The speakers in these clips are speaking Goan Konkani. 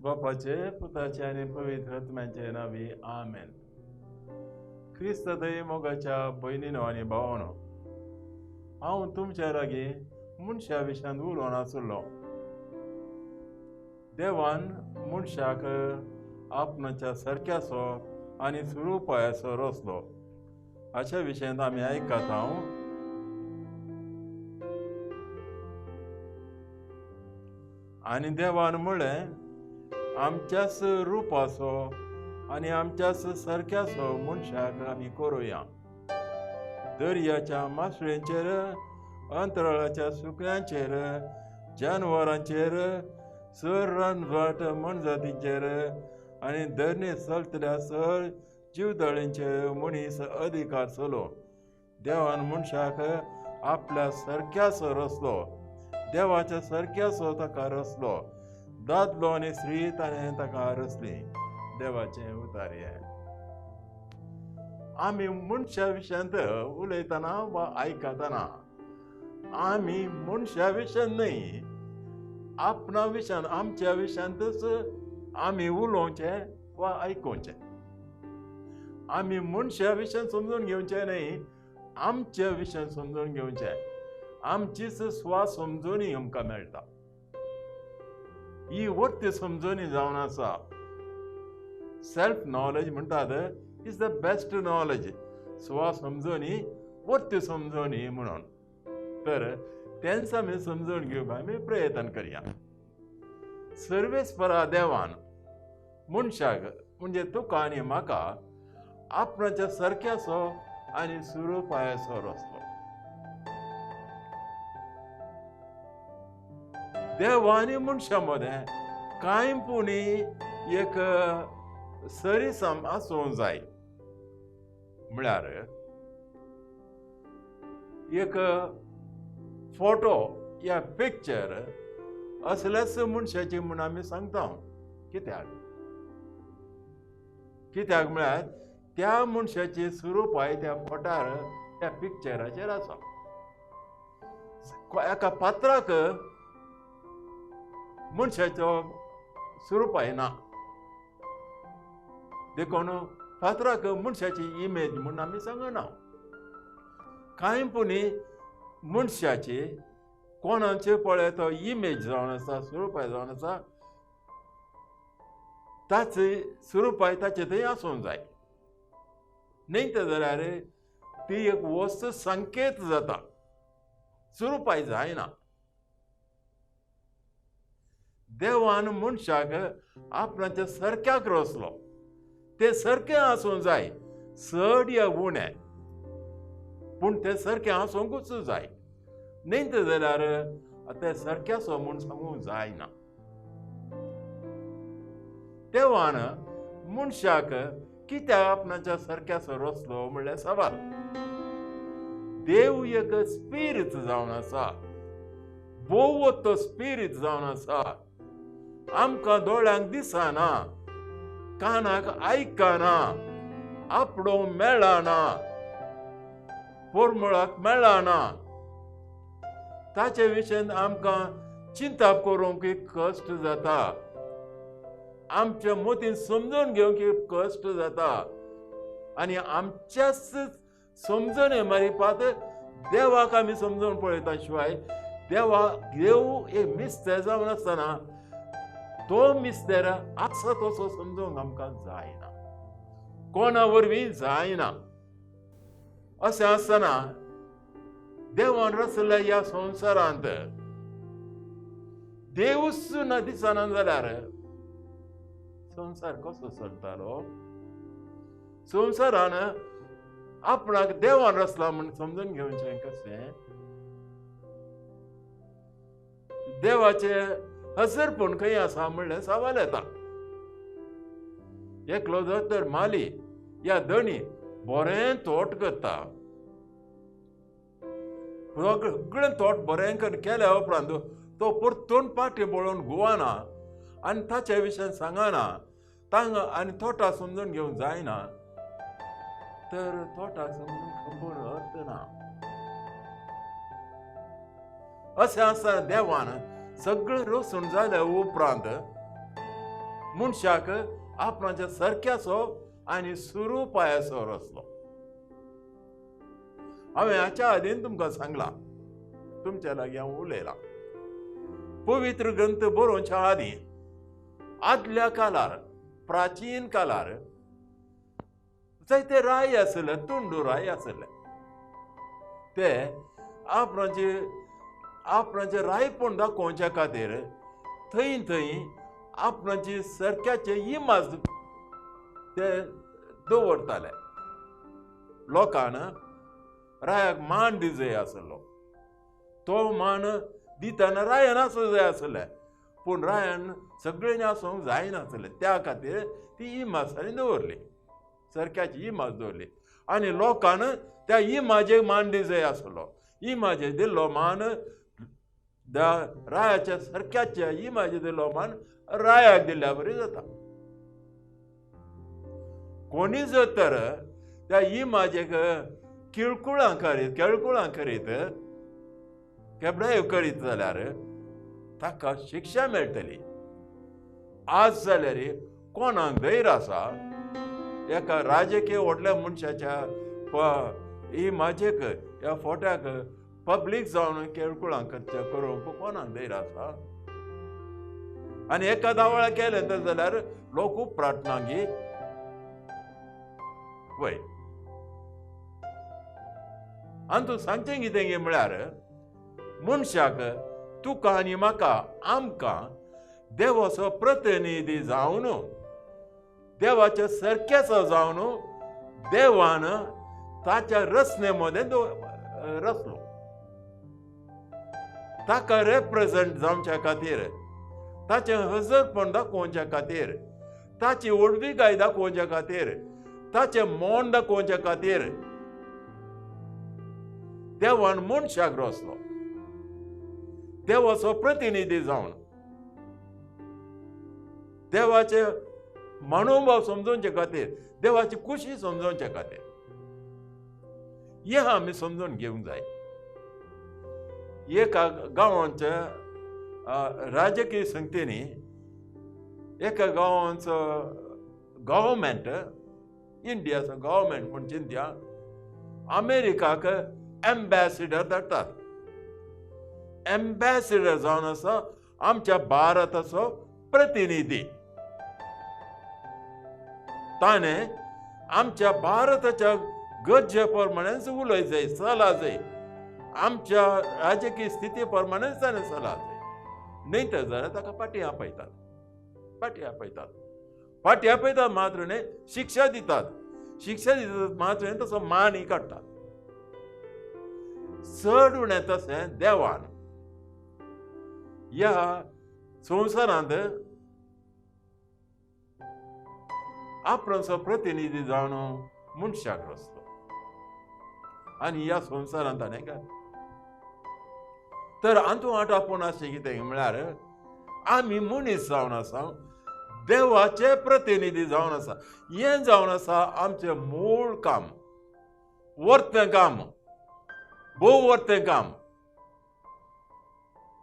बापाचे, पुताचे आनी पवित्र आत्म्याचे नांवी, आमेन. क्रिस्त थंय मोगाच्या भयणीनो आनी भावानो, हांव तुमच्या लागीं मनशा विशयांत उलोवन आसलो. देवान मनशाक आपणाच्या सारक्याचो आनी स्वरुपायाचो रचलो अशा विशयांत आमी आयकता. हांव आनी देवान म्हळें, आमच्याच रुपाचो आनी आमच्याच सारक्याचो मनशाक आमी करुया. दर्याच्या मासळेंचेर, अंतराळाच्या सुकण्यांचेर, जानवरांचेर, सर रानवट मनजातींचेर आनी धरणेर चलतल्या सर जिवदळींचेर मनीस अधिकार चलो. देवान मनशाक आपल्या सारक्याचो रचलो, देवाच्या सारक्याचो ताका रचलो. दादलो आनी स्त्री ताणें ताका रचली. देवाचें उतार हें. आमी मनशा विशयांत उलयतना वा आयकतना आमी मनशा विशयांत न्हय, आपणा विशयांत, आमच्या विशयांतच आमी उलोवचें वा आयकुचें. आमी मनशा विशयांत समजून घेवचें न्हय, आमच्या विशयांत समजून घेवचें. आमचीच स्वास समजूनी आमकां मेळटा. ही वर्ती समजणी जावन आसा. सेल्फ नॉलेज म्हणटात is the best knowledge. स्वास समजणी वर्ती समजणी म्हणून तर तेंच आमी समजून घेवपाक आमी प्रयत्न करया. सर्वेस्परा देवान मनशाक म्हणजे तुका आनी म्हाका आपणाच्या सारक्याचो आनी स्वरुपायाचो रचलो. देव आनी मनशा मदें कांय पुणी एक सरीसम आसूंक जाय. म्हळ्यार एक फोटो या पिक्चर असलेच मनशाची म्हूण आमी सांगता. कित्याक कित्याक म्हळ्यार त्या मनशाची स्वरुपाय त्या फोटार, त्या पिक्चराचेर आसा. एका पात्राक मनशाचो स्वरुपाय ना, देखून फातराक मनशाची इमेज म्हूण आमी सांगना. कांय पुणी मनशाची कोणाचे पळय तो इमेज जावन आसा, स्वरुपाय जावन आसा, ताची स्वरुपाय ताचे थंय आसूंक जाय. न्हय तर जाल्यार ती एक वस्त संकेत जाता, स्वरुपाय जायना. देवान मनशाक आपणाच्या सारक्याक रचलो, ते सारकें आसूंक जाय, चड या उणें, पूण ते सारकें आसूंकूच जाय. न्हय तर जाल्यार ते सारक्याचो म्हूण सांगूंक जायना. देवान मनशाक कित्याक आपणाच्या सारक्याचो रचलो म्हणल्यार सवाल. देव एक स्पिरीत जावन आसा, भोव तो स्पिरीत जावन आसा. आमकां दोळ्यांक दिसना, कानाक आयकना, आपडो मेळना, पोरमळाक मेळना. ताचे विशयन आमकां चिंताप करूंक कश्ट जाता, आमच्या मतीन समजून घेवंक कश्ट जाता. आनी आमच्याच समजणे मारिपात देवाक आमी समजून पळयता शिवाय देवा देव एक मिस्तेर जावन आसतना तो मिस्तेर आसा तसो समजूंक आमकां जायना, कोणा वरवीं जायना. अशें आसतना देवान रचल्या ह्या संवसारांत देवूच ना दिसना जाल्यार संवसार कसो चलतालो? संवसारान आपणाक देवान रचला म्हूण समजून घेवचें कशें? देवाचें हजरपण खंय आसा म्हणलें सवाल येता. एकलो जर तर माली या धणी बरें तोट करता, सगळें तोट बरें केल्या उपरांत तो परतून पाटी पळोवन गुवाना आनी ताच्या विशयान सांगना, तांगा आनी तोटा समजून घेवंक जायना, तर तोटाक समजून खबर अर्थ ना. अशें आसतना देवान सगळें रचून जाल्या उपरांत मनशाक आपणाच्या सारक्याचो आनी सुरुपायाचो रचलो. हांवें हाच्या आदीन तुमकां सांगलां, तुमच्या लागीं हांव उलयलां. पवित्र ग्रंथ बरोवच्या आदीं आदल्या काळार, प्राचीन काळार जायते राय आसले, तुंडू राय आसले. ते आपणाचे आपणाचे रायपण दाखोवच्या खातीर थंय थंय आपणाची सारक्याचे इमाज ते दवरताले. लोकान रायाक मान दी जाय आसलो, तो मान दितना रायान आसूं जाय आसलें, पूण रायान सगळ्यांनी आसूंक जायनासलें. त्या खातीर ती इमाज ताणें दवरली, सारक्याची इमाज दवरली आनी लोकान त्या इमाजेक मान दी जाय आसलो. इमाजे दिल्लो मान रायाच्या सारक्याच्या इमाजे दिल्लो मान रायाक दिल्ल्या बरी जाता. कोणी जर तर त्या इमाजेक किळकुळां करीत, केळकुळां करीत, केबडायो करीत जाल्यार ताका शिक्षा मेळटली. आज जाल्यार कोणाक धैर्य आसा एका राजकीय व्हडल्या मनशाच्या इमाजेक ह्या फोट्याक पब्लीक जावन केळकुळां करचे करूंक कोणाक धैर्य आसा? आनी एका दावळा केलें तर जाल्यार लोक उपराटना गी वय. आनी तूं सांगचें कितें गे म्हळ्यार मनशाक तुका आनी म्हाका आमकां देवाचो प्रतिनिधी जावन, देवाच्या सारक्याचो जावन देवान ताच्या रचने मदें रचलो. ताका रेप्रेझेंट जावच्या खातीर, ताचें हजरपण दाखोवच्या खातीर, ताची व्हडविकाय दाखोवच्या खातीर, ताचें मोन दाखोवच्या खातीर देवान मनशाक रचलो, देवाचो प्रतिनिधी जावन देवाचे मनोभाव समजोवचे खातीर, देवाची खुशी समजोवचे खातीर. हें आमी समजून घेवंक जाय. एका गांवांच्या राजकीय संस्थेनी एका गांवांचो गव्हर्मेंट, इंडियाचो गव्हर्मेंट म्हूण चिंत्या, अमेरिकाक एम्बॅसिडर धाडटात. एम्बॅसिडर जावन आसा आमच्या भारताचो प्रतिनिधी. ताणें आमच्या भारताच्या गरजे प्रमाणेच उलय जाय, चला जाय, आमच्या राजकीय स्थिती प्रमाणेच ताणें चला जाय. न्हय तर जाल्यार ताका फाटीं आपयतात, फाटीं आपयतात, फाटीं आपयतात मात्र न्हय, शिक्षा दितात, शिक्षा दितात मात्र न्हय, तसो मानय काडटात. चड उणें तशें देवान ह्या संवसारांत आपणाचो प्रतिनिधी जावन मनशाक रचलो आनी ह्या संवसारांत ताणें घातलो. तर हातूंत आट आपूण अशें कितें म्हळ्यार आमी मनीस जावन आसा, देवाचे प्रतिनिधी जावन आसा. हें जावन आसा आमचें मूळ काम, वर्तें काम, भोव वर्तें काम.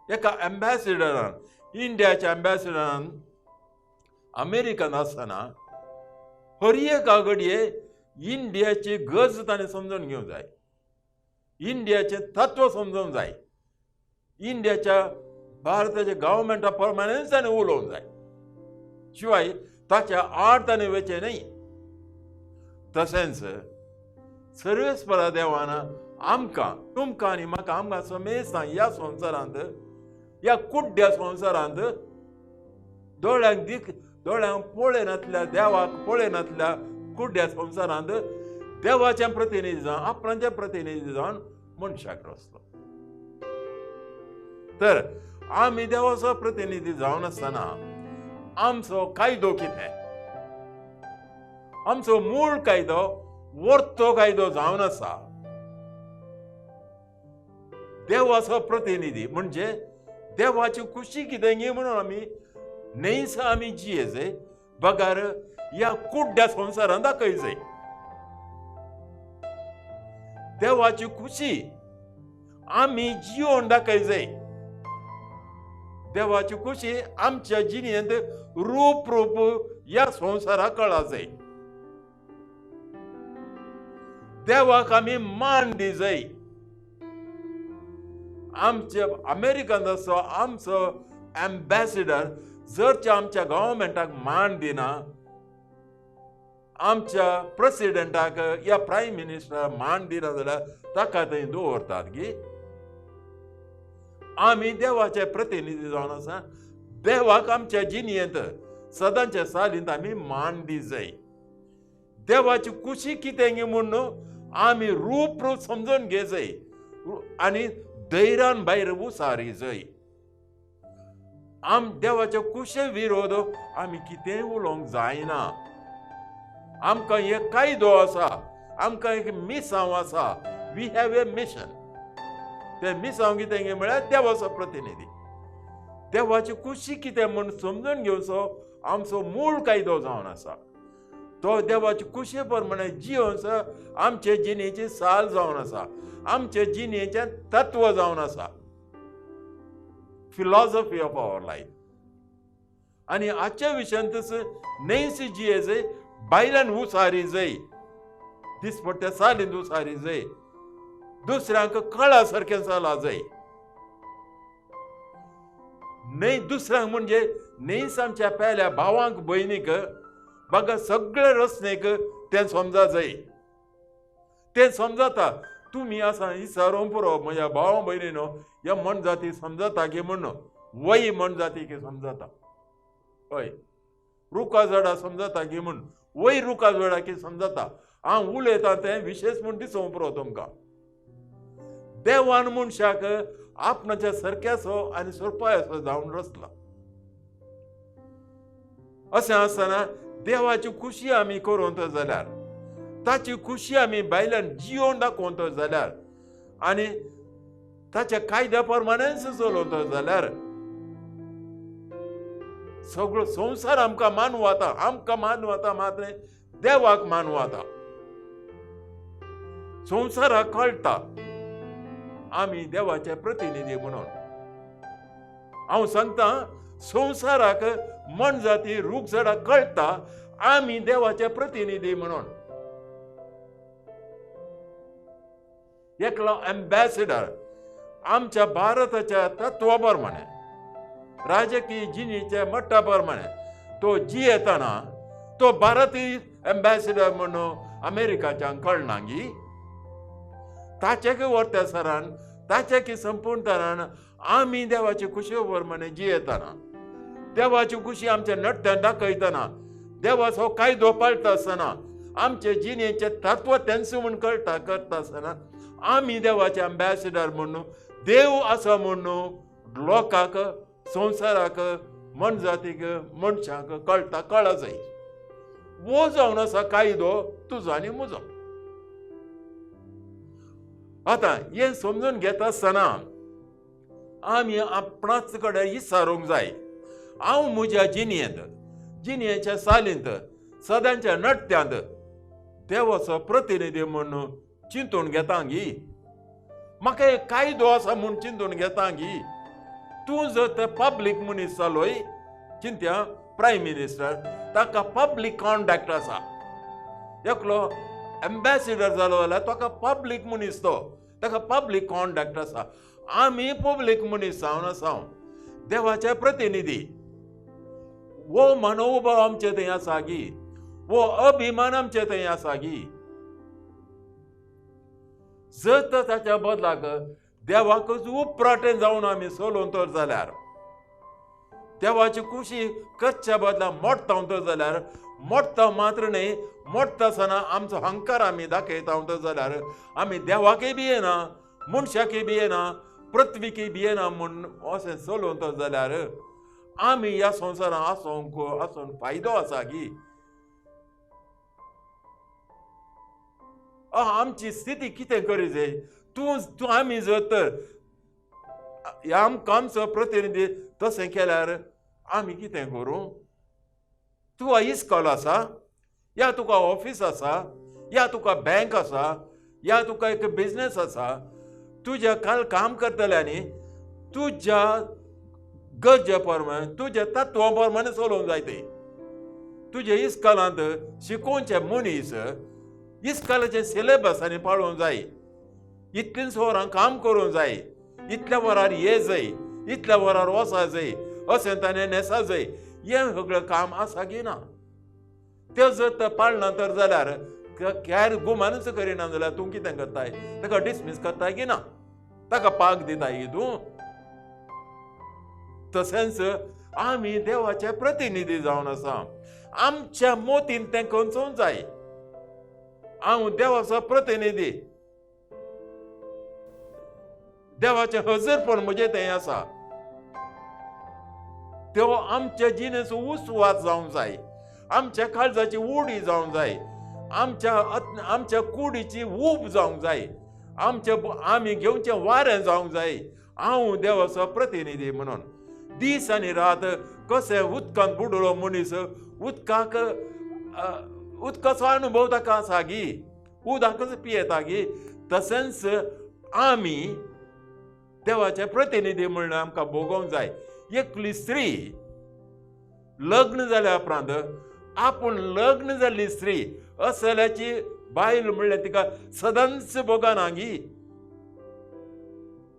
एका एम्बॅसिडरान, इंडियाच्या एम्बॅसिडरान अमेरिकन आसतना हर एका घडये इंडियाची गरज ताणें समजून घेवंक जाय, इंडियाचें तत्व समजूंक जाय, इंडियाच्या भारताच्या गव्हर्मेंटा प्रमाणेच ताणें उलोवंक जाय, शिवाय ताच्या आड ताणें वचचें न्हय. तशेंच सर्वेस्परा देवान आमकां, तुमकां आनी म्हाका, आमकां समेस्तां ह्या संवसारांत, ह्या कुड्ड्या संवसारांत दोळ्यांक दीक, दोळ्यांक पळयनातल्या, देवाक पळयनातल्या कुड्ड्या संवसारांत देवाचे प्रतिनिधी जावन, आपणाचे प्रतिनिधी जावन मनशाक रचलो. तर आमी देवाचो प्रतिनिधी जावन आसतना आमचो कायदो कितें, आमचो मूळ कायदो वर्तो कायदो जावन आसा देवाचो प्रतिनिधी म्हणजे देवाची खुशी कितें गी म्हणून आमी न्हयसा आमी जियेजे बगर ह्या कुड्ड्या संवसारांत दाखयजे. देवाची खुशी आमी जियोवन दाखयजे, देवाची खुशी आमच्या जिणेंत रूप रूप ह्या संवसाराक कळा जाय. देवाक आमी मान दी जाय. आमच्या अमेरिकन आसो आमचो एम्बॅसिडर जर आमच्या गव्हर्मेंटाक मान दिना, आमच्या प्रेसिडेंटाक या प्रायम मिनिस्टराक मान दिना जाल्यार ताका थंय दवरतात गी. आमी देवाचे प्रतिनिधी जावन आसा. देवाक आमच्या जिणेंत सदांच्या सालींत आमी मान दी जाय. देवाची खुशी कितें गी म्हूण आमी रूप रूप समजून घे जाय आनी धैर्यान भायर उसारी जाय. आम देवाच्या खुशे विरोध आमी कितेंय उलोवंक जायना. आमकां एक कायदो आसा, आमकां एक मिसांव आसा. We have a mission. तें मिसांव कितें गे म्हळ्यार देवाचो प्रतिनिधी. देवाची खुशी कितें म्हूण समजून घेवचो आमचो मूळ कायदो जावन आसा. तो देवाची खुशे प्रमाणे जियोवचो आमचे जिणेची साल जावन आसा, आमचे जिणेचें तत्व जावन आसा, फिलॉसॉफी ऑफ our life. आनी हाच्या विशयांतच न्हयस जिये जाय, बायलान उसारी जाय, दिसपट्ट्या सालींत उसारी जाय, दुसऱ्यांक कळा सारकें चला जाय. न्हय दुसऱ्यांक म्हणजे न्हयस आमच्या पेल्या भावांक भयणीक बागा सगळे रचनेक तें समजा जाय. तें समजता तुमी आसा इसारों पुरो म्हज्या भावा भयणीनो ह्या मनजाती समजता की म्हण वय मनजाती की समजता. हय, रुखा झाडां समजता की म्हण वय रुखा झाडां की समजता. हांव उलयतां तें विशेश म्हूण दिसूंक पुरो तुमकां. देवान मनशाक आपणाच्या सारक्याचो आनी सोरपायाचो जावन रचला. अशें आसतना देवाची खुशी आमी करूंक जाल्यार, ताची खुशी आमी बायल्यान जियोवन दाखोवंक जाल्यार आनी ताच्या कायद्या प्रमाणेच चलोवंक जाल्यार सगळो संवसार आमकां मानवता. आमकां मानवता मात्र देवाक मानवता. संवसाराक कळटा आमी देवाचे प्रतिनिधी म्हणून. हांव सांगता संवसाराक मनजाती रूख झाडां कळटा आमी देवाचे प्रतिनिधी म्हणून. एकलो एम्बॅसिडर आमच्या भारताच्या तत्वा प्रमाणे, राजकीय जिणेच्या मट्टा प्रमाणे तो जियेतना तो भारतीय एम्बॅसिडर म्हणून अमेरिकाच्यान कळना गी. ताचे वर्त्या सरान ताचे की संपूर्णतान आमी देवाची खुशी प्रमाणे जियेतना, देवाची खुशी आमच्या नट्यान दाखयतना, देवाचो कायदो पाळटा आसतना, आमचे जिणेचे तत्व तेंच म्हूण कळटा करता आसतना आमी देवाचे एम्बॅसिडर म्हणून देव आसा म्हणून लोकांक संवसाराक मनजातीक मनशांक कळटा कळा जाय. वो जावन आसा कायदो तुजो आनी म्हजो. आतां हें समजून घेता आसतना आमी आपणाच कडेन विचारूंक जाय. हांव म्हज्या जिणेंत जिणेच्या सालींत सदांच्या नट्यांत देवाचो प्रतिनिधी म्हणून चिंतून घेता गी. म्हाका एक कायदो आसा म्हूण चिंतून घेता गी. तूं जर ते पब्लीक मनीस जालोय चिंत्या प्रायम मिनिस्टर ताका पब्लीक कॉन्डक्ट आसा. एकलो एम्बॅसिडर जालो जाल्यार ताका पब्लीक मनीस, तो ताका पब्लीक कॉन्डक्ट आसा. आमी पब्लीक मनीस जावन आसा, देवाचे प्रतिनिधी. वो मनोभाव आमचे थंय आसा गी, वो अभिमान आमचे थंय आसा गी. जर तर ताच्या बदलाक देवाकच उपराटें जावन आमी चलोवन तर जाल्यार, देवाची खुशी करच्या बदला मोडटा तर जाल्यार, मोडटा मात्र न्हय, मोडटा आसतना आमचो हंकार आमी दाखयता तर जाल्यार आमी देवाकय बी येना, मनशाकय बी येना, पृथ्वीकय बी येना म्हूण अशें चलोवन तर जाल्यार आमी ह्या संवसारांत आसूंक आसून फायदो आसा गी. आमची स्थिती कितें करी जाय. तूं तूं आमी जर तर आमकां आमचो प्रतिनिधी तशें केल्यार आमी कितें करूं? तुका इस्कॉल आसा, या तुका ऑफीस आसा, या तुका बँक आसा, या तुका एक बिजनेस आसा. तुज्या काल काम करतल्यांनी तुज्या गरजे प्रमाणे तुज्या तत्वां प्रमाणे चलोवंक जाय. ते तुजे इस्कोलांत शिकोवचे मनीस इस्कोलाचे सिलेबस आनी पाळोवंक जाय. इतलींच वरां काम करूंक जाय, इतल्या वरार ये जाय, इतल्या वरार वचा जाय, अशें ताणें न्हेसा जाय. हें सगळें काम आसा की ना? तें जर पाळना तर जाल्यार कॅर गुमानूच करिना जाल्यार तूं कितें करताय? ताका डिसमीस करताय की ना? ताका पाग दिताय की तूं? तशेंच आमी देवाचे प्रतिनिधी जावन आसा. आमच्या मोतीन तें खंचोवंक जाय. हांव देवाचो प्रतिनिधी, देवाचें हजरपण म्हजें थंय आसा. त्यो आमच्या जिणेचो उस्वास जावंक जाय, आमच्या काळजाची उडी जावंक जाय, आमच्या कुडीची ऊब जावंक जाय, आमच्या आमी घेवचें वारें जावंक जाय. हांव देवाचो प्रतिनिधी म्हणून दीस आनी रात कशें उदकांत बुडलो मनीस, उदकाक उदकाचो अनुभव ताका आसा गी, उदकच पियेता गी, तशेंच आमी देवाचे प्रतिनिधी म्हणून आमकां भोगोवंक जाय. एकली स्त्री लग्न जाल्या उपरांत आपूण लग्न जाल्ली स्त्री असल्याची बायल म्हणल्यार तिका सदांच भोगना गी,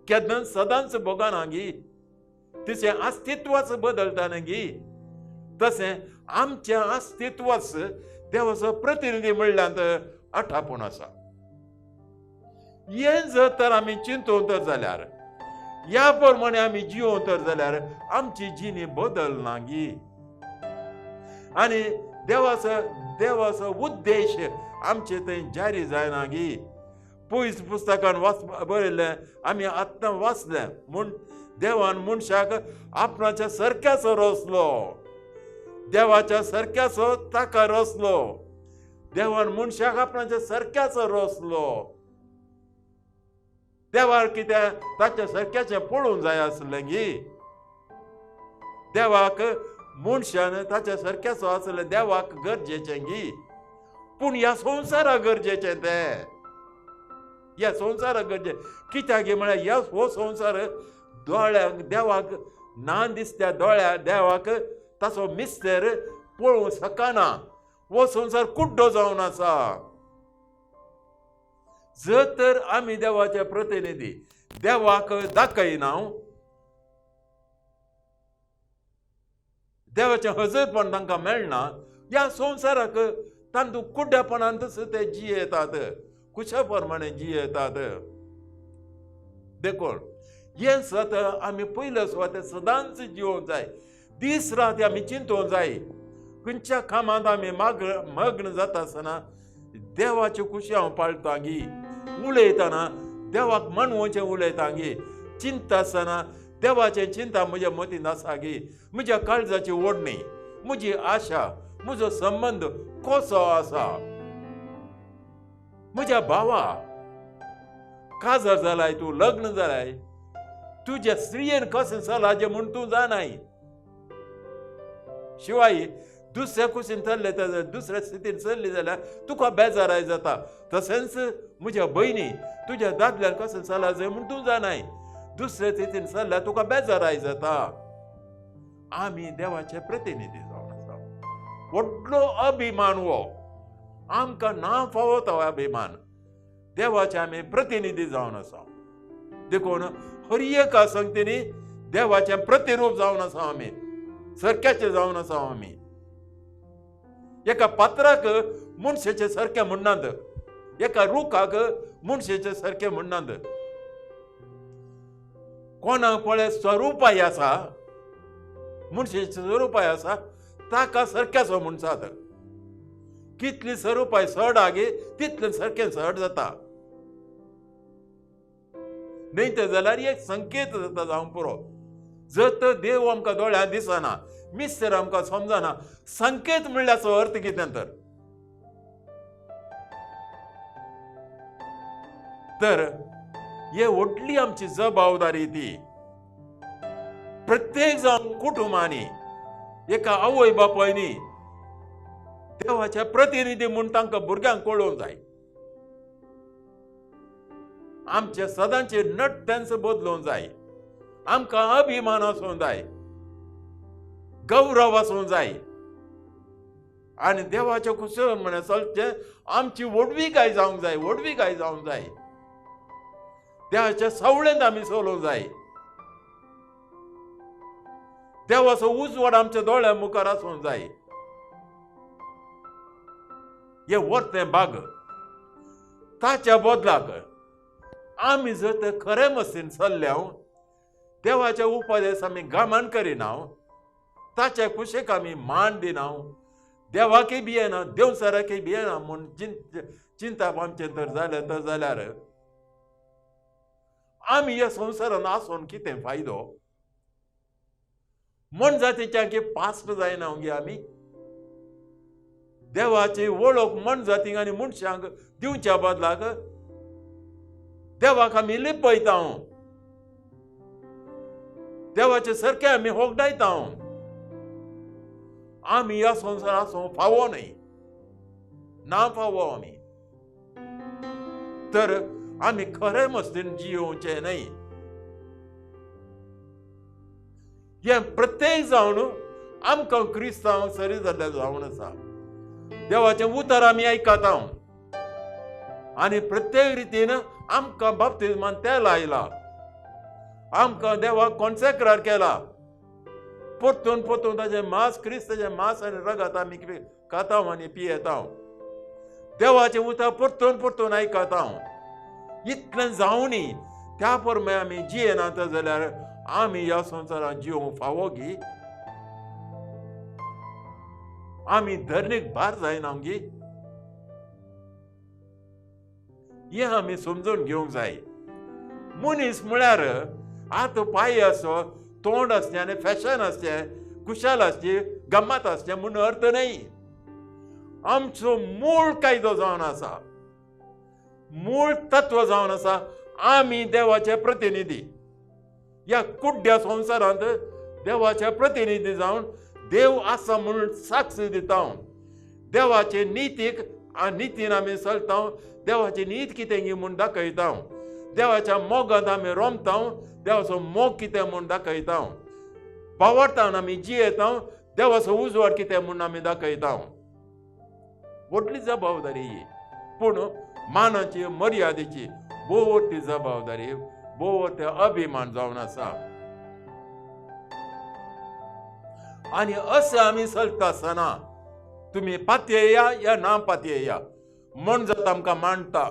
केन्ना सदांच भोगना गी, तिचें अस्तित्वच बदलता गी. तशें आमचें अस्तित्वच देवाचो प्रतिनिधी म्हणल्यार आठापूण आसा. हें जर तर आमी चिंतून तर जाल्यार, ह्या प्रमाणे आमी जियोन तर जाल्यार आमची जिणी बदलना गी. आनी देवाचो उद्देश आमचे थंय जारी जायना गी. पयस पुस्तकान वाच बरयल्लें आमी आत्तां वाचलें म्हूण देवान मनशाक आपणाच्या सारक्याचो रचलो, देवाच्या सारक्याचो ताका रचलो. देवान मनशाक आपणाच्या सारक्याचो रचलो. देवाक कितें ताच्या सारक्याचें पळोवंक जाय आसलें गी. देवाक मनशान ताच्या सारक्याचो आसलें देवाक गरजेचें गी. पूण ह्या संवसाराक गरजेचें तें, ह्या संवसाराक गरजे कित्याक म्हळ्यार ह्या हो संवसार दोळ्यांक देवाक ना दिसत्या दोळ्या देवाक ताचो मिस्तेर पळोवंक शकना. हो संवसार कुड्डो जावन आसा. जर तर आमी देवाचे प्रतिनिधी देवाक दाखयना, देवाचें हजरपण तांकां मेळना, ह्या संवसाराक तांतूं कुड्ड्यापणांतच ते जियेतात, कुशा प्रमाणे जियेतात. देखून हें सत आमी पयले सुवाते सदांच जिवोवंक जाय. दीस रात आमी चिंतूंक जाय. खंयच्या कामांत आमी मग्न जाता आसतना देवाच्यो खुशी हांव पाळटा गी, उलयतना देवाक मानवचें उलयता गी, चिंता आसतना देवाचें चिंता म्हज्या मतींत आसा गी, म्हज्या काळजाची ओडणी, म्हजी आशा, म्हजो संबंद कसो आसा. म्हज्या भावा काजार जालाय तूं, लग्न जालाय, तुज्या स्त्रियेन कशें चलाचें म्हूण तूं जाणाय. शिवाय दुसऱ्या कुशीन चल्ले तर दुसऱ्या स्थितीन चल्ली जाल्यार तुका बेजाराय जाता. तशेंच म्हज्या भयणी तुज्या दादल्यान कशें चलाचें म्हूण तूं जाणाय, दुसऱ्या स्थितीन चल्ल्यार तुका बेजाराय जाता. आमी देवाचे प्रतिनिधी जावन आसा. व्हडलो अभिमान हो आमकां ना फावो तो अभिमान. देवाचे आमी प्रतिनिधी जावन आसा. देखून हर एका संगतींनी देवाचें प्रतिरूप जावन आसा आमी, सारक्याचें जावन आसा आमी. एका पात्राक मनशाचें सारकें म्हणनात, एका रुखाक मनशाचें सारकें म्हणनात. कोणाक पळय स्वरुपाय आसा, मनशाचें स्वरुपाय आसा, ताका सारक्याचो म्हणसात. कितली स्वरुपाय चड आगे तितलें सारकें चड जाता. न्हय तें जाल्यार एक संकेत जाता जावंक पुरो. जर तर देव आमकां दोळ्यां दिसना, मिस्तर आमकां समजना, संकेत म्हणल्याचो अर्थ कितें तर? तर हे व्हडली आमची जबाबदारी ती प्रत्येक जावन कुटुंबांनी एका आवय बापायनी देवाचे प्रतिनिधी म्हूण तांकां भुरग्यांक कळोवंक जाय. आमचे सदांचे नट तेंच बदलूंक जाय. आमकां अभिमान आसूंक जाय. गौरव आसूंक जाय आनी देवाच्या कुशळ म्हळ्यार चलचें आमची व्हडविकाय जावंक जाय, व्हडविकाय जावंक जाय. देवाच्या सावळेंत आमी चलोवंक जाय. देवाचो उजवाड आमच्या दोळ्या मुखार आसूंक जाय. हें वरतें बाग ताच्या बदलाक आमी जर ते खरे मस्तीन चल्ल्या, देवाच्या उपदेश आमी गामान करिना, ताच्या कुशेक आमी मान दिना, देवाकय भियेना, देवचाराकय भियेना म्हूण चिंताप आमचें तर जालें तर जाल्यार आमी ह्या संवसारान आसून कितें फायदो? मनजातीच्या पास्ट जायना गे आमी. देवाची वळख मनजातींक आनी मनशांक दिवच्या बदलाक देवाक आमी लिपयता, देवाचे सारके आमी होगडायता. आमी ह्या संवसार आसूंक फावो न्हय, ना फावो आमी. तर आमी खरे मस्तीन जियोवचें न्हय. हें प्रत्येक जावन आमकां क्रिस्तांव सरी जाल्ले जावन आसा. देवाचें उतर आमी आयकता आनी प्रत्येक रितीन आमकां बाप्तिज्मान तेल आयला, आमकां देवाक कॉन्सेक्रार केला. परतून परतून ताचें मांस, क्रिस्ताचें मांस आनी रगत आमी खाता आनी पियेता. देवाचें उतर परतून परतून आयकता. इतलें जावनी त्या प्रमाणे आमी जियेनात जाल्यार आमी ह्या संवसारांत जिवंक फावो गी? आमी धरणीक भार जायना गी? हें आमी समजून घेवंक जाय. मनीस म्हळ्यार आतां पांय आसो, तोंड आसचें आनी फॅशन आसचें, कुशाल आसची, गम्मत आसचें म्हूण अर्थ न्हय. आमचो मूळ कायदो जावन आसा, मूळ तत्व जावन आसा, आमी देवाचे प्रतिनिधी. ह्या कुड्ड्या संवसारांत देवाचे प्रतिनिधी जावन देव आसा म्हूण साक्ष दिता. देवाचे नितीक नितीन आमी चलता, देवाची नीत कितें गी म्हूण दाखयता. देवाच्या मोगांत आमी रोमता, देवाचो मोग कितें म्हूण दाखयता. पावडटान आमी जियेता, देवाचो उजवाड कितें म्हूण आमी दाखयता. व्हडली जबाबदारी ही, पूण मानाची मर्यादेची भोव ती जबाबदारी, भोव ते अभिमान जावन आसा. आनी अशें आमी चलता आसतना तुमी पातयेया या ना पातयेया, मनजात आमकां मांडटा,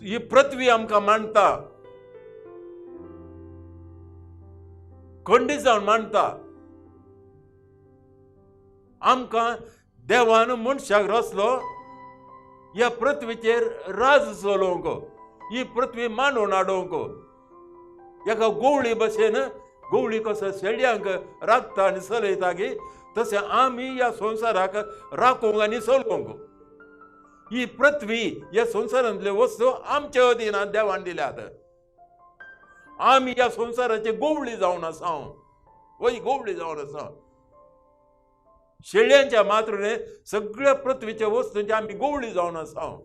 ही पृथ्वी आमकां मांडटा, खंडीत जावन मांडटा. आमकां देवान मनशाक रचलो ह्या पृथ्वीचेर राज चलोवंक, ही पृथ्वी मांडून हाडूंक. एका गोवळी भशेन, गोवळी कसो शेळयांक राखता आनी चलयता गी, तशें आमी ह्या संवसाराक राखूंक आनी चलोवंक. ही पृथ्वी ह्या संवसारांतल्यो वस्तू आमच्या अधीनान देवान दिल्यात. आमी ह्या संवसाराची गोवळी जावन आसा, वय गोवळी जावन आसा. शेळयांच्या मातृने सगळ्या पृथ्वीच्या वस्तूंची आमी गोवळी जावन आसा.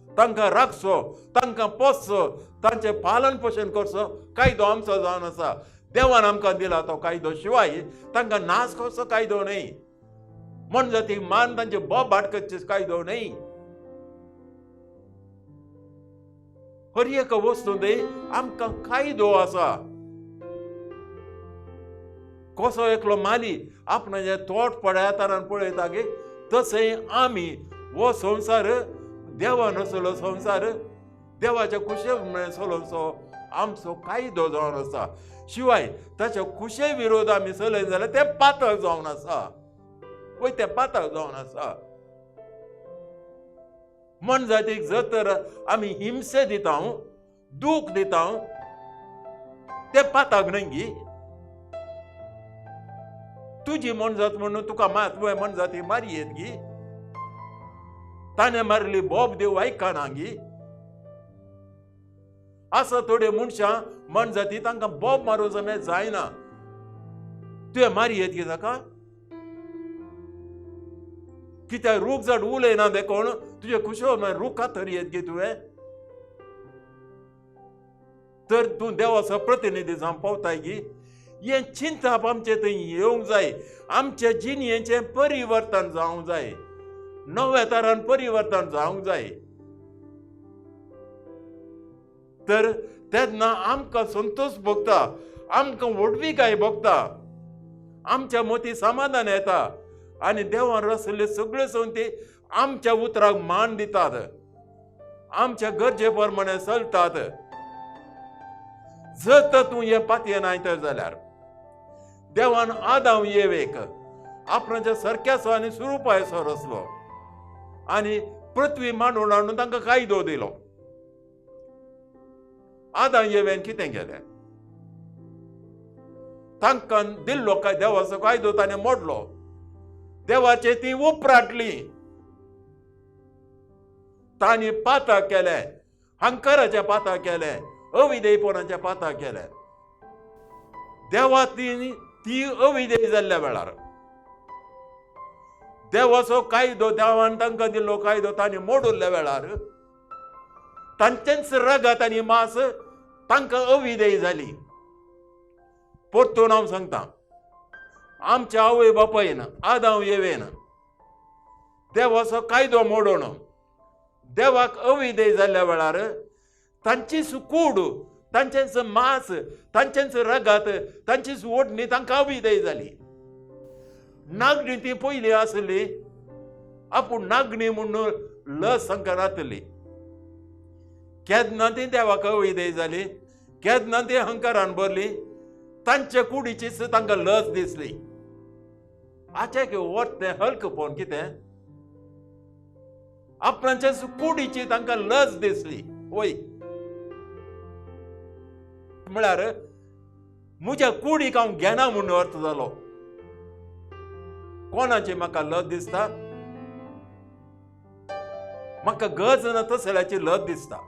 तांकां राखचो, तांकां पोसचो, तांचें पालन पोशण करचो कायदो आमचो जावन आसा. देवान आमकां दिला तो कायदो शिवाय तांकां नाश करचो कायदो न्हय, मनजातीक मान तांचे बोबाट करचे कायदो न्हय. हर एका वस्तूंत आमकां कायदो आसा. कसो एकलो माली आपणाचें तोट पळयता पळयता गे, तशें आमी हो संवसार देवान रचलो संवसार देवाच्या कुशे चलोवचो आमचो कायदो जावन आसा. शिवाय ताच्या कुशे विरोध आमी चलयत जाल्यार तें पातक जावन आसा, वय तें पातक जावन आसा. मनजातीक जर तर आमी हिंसे दिता, दूख दिता, तें पातक न्हय गी? तुजी मनजात म्हणून तुका तुवें मनजाती मारी येत गी? ताणें मारली बोब देव आयकना गी? आसा थोडे मनशां मनजाती तांकां बोब मारूंक जाय जायना, तुवें मारी येत गी ताका? कित्याक रूख झाड उलयना देखून तुजे खुशो रूख कातर येत गी तुवें? तर तूं देवाचो प्रतिनिधी जावन पावताय गी? हें चिंतप आमचें थंय येवंक जाय. आमचे जिणयेचें परिवर्तन जावंक जाय, नव्या तरान परिवर्तन जावंक जाय. तर तेन्ना आमकां संतोश भोगता, आमकां व्हडविकाय भोगता, आमच्या मती समाधान येता आनी देवान रसले सगळे संती आमच्या उतराक मान दितात, आमच्या गरजे प्रमाणे चलतात. जर तर तूं हें पातयेनाय तर जाल्यार देवान आदाम येवेक आपणाच्या सारक्याचो आनी स्वरुपाचो रचलो आनी पृथ्वी मांडून हाडून तांकां कायदो दिलो. आदाम येवेन कितें केलें? तांकां दिल्लो काय देवाचो कायदो ताणें मोडलो. देवाचे ती उपराटली, तांणी पाता केलें, हंकाराचें पाता केलें, अविधेयपणाचें पाता केलें. देवा ती अविधेय जाल्ल्या वेळार देवाचो कायदो, देवान तांकां दिल्लो कायदो तांणी मोडुल्ल्या वेळार तांचेंच रगत आनी मांस तांकां अविधेय जाली. परतून हांव सांगता, आमच्या आवय बापायन आदाव येवेन देवाचो कायदो मोडून देवाक अविधेय जाल्ल्या वेळार तांचीच कूड, तांचेंच मांस, तांचेंच रगत, तांचीच ओडणी तांकां अविधेय जाली. नागणी ती पयली आसली, आपूण नागणी म्हणून लस तांकां जातली. केन्ना ती देवाक अविधेय जाली, केन्ना ती अहंकारान भरली, तांचे कुडीचीच तांकां लज दिसली. आचे वत तें हलकपण कितें, आपणाचे कुडीची तांकां लज दिसली. वय म्हळ्यार म्हज्या कुडीक हांव घेना म्हूण अर्थ जालो. कोणाची म्हाका लज दिसता? म्हाका गरज ना तसल्याची लज दिसता.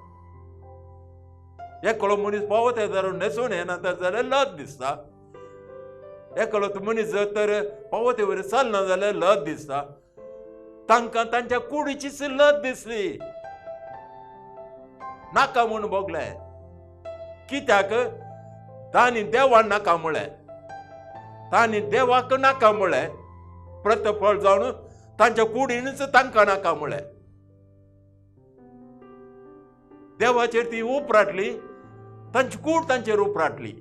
एकलो मनीस पावत येता न्हेसून येना तर जाल्यार लज दिसता. एकलो मनीस जर तर पावते वयर चलना जाल्यार लज दिसता. तांकां तांच्या कुडीचीच लज दिसली, नाका म्हूण भोगलें. कित्याक? तांणी देवान नाका म्हळें, तांणी देवाक नाका म्हळें. प्रतिफळ जावन तांच्या कुडीनच तांकां नाका म्हळें. देवाचेर ती उपराटली, तांची कूड तांचेर उपराटली,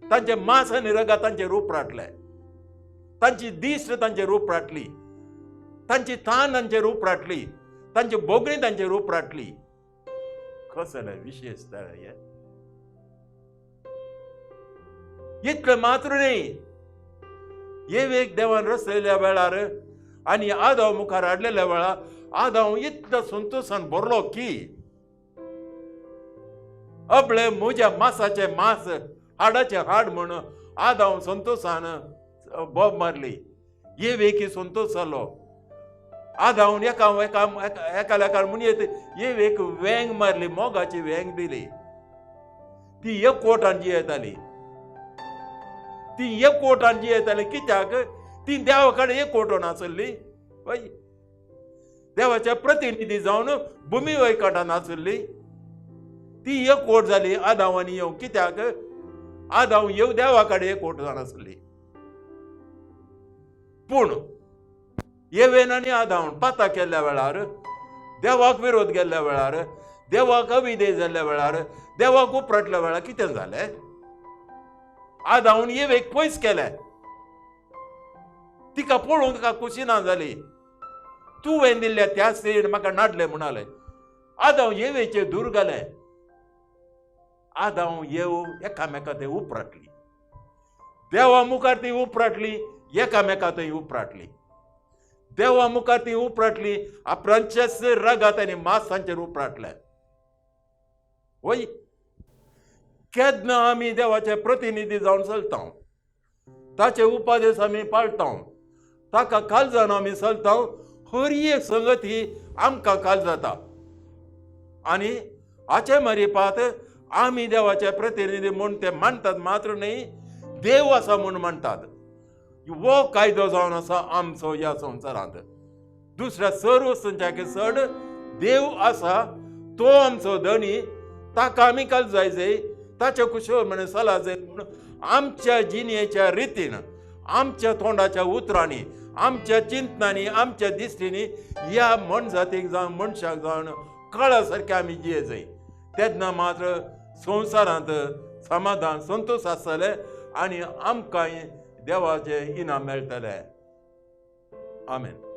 तांचे मांस आनी रगत तांचेर उपराटलें, तांची दिश्ट तांचेर उपराटली, तांची तान तांचेर उपराटली, तांची बोगणी तांचेर उपराटली. कसलें विशेश हें? इतलें मात्र न्ही, येवेक देवान रचलेल्या वेळार आनी आदाव मुखार हाडलेल्या वेळार आदाव इतलो संतोशान भरलो की अबळे म्हज्या मासाचें मांस हाडाचें हाड म्हूण आदाव संतोशान बोब मारली. येवेकी संतोश जालो. आदावन एका एका एका म्हणयेत येवेक वेंग मारली, मोगाची वेंग दिली. ती एकवटान जियेताली, ती एकवटान जियेताली. कित्याक? ती देवा कडेन एकवटून आसली, देवाच्या प्रतिनिधी जावन भुमी वैकटान आसली. ती एकवट जाली आदाव आनी येव. कित्याक? आदाव येव देवा कडेन एकवट जावन आसली. पूण येवेन आनी आदावन पाता केल्ल्या वेळार, देवाक विरोध केल्ल्या वेळार, देवाक अविधेय जाल्ल्या वेळार, देवाक उपराटल्या वेळार कितें जालें? आदावन येवेक पयस केलें. तिका पळोवंक तिका खोशी ना जाली. तुवें दिल्ल्या त्या स्त्रीन म्हाका नाडलें म्हणालें. आदाव येवेचेर दूर घालें. आदाव येव एकामेका थंय उपराटली, देवा मुखार ती उपराटली, एकामेका थंय उपराटली, देवा मुखार ती उपराटली, आपणाचेच रगत आनी मांस तांचेर उपराटलें. वय केन्ना आमी देवाचे प्रतिनिधी जावन चलता, ताचे उपदेश आमी पाळटा, ताका काळजान आमी चलता, हर एक संगत ही आमकां काल जाता. आनी हाचे मारिपात आमी देवाचे प्रतिनिधी म्हूण ते मानतात मात्र न्ही, देव आसा म्हूण मानतात. हो कायदो जावन आसा आमचो ह्या संवसारांत. दुसऱ्या सर्व संख्याक चड देव आसा, तो आमचो धनी, ताका आमी काल जाय जाय, ताच्या कुशळ म्हण चला जाय म्हूण आमच्या जिणेच्या रितीन, आमच्या तोंडाच्या उतरांनी, आमच्या चिंतनांनी, आमच्या दिश्टींनी ह्या मनजातीक जावं मनशाक जावन कळा सारकें आमी जिये जाय. तेन्ना मात्र संवसारांत समाधान संतोश आसतले आनी आमकांय देवाचें इनाम मेळटलें. आमेन.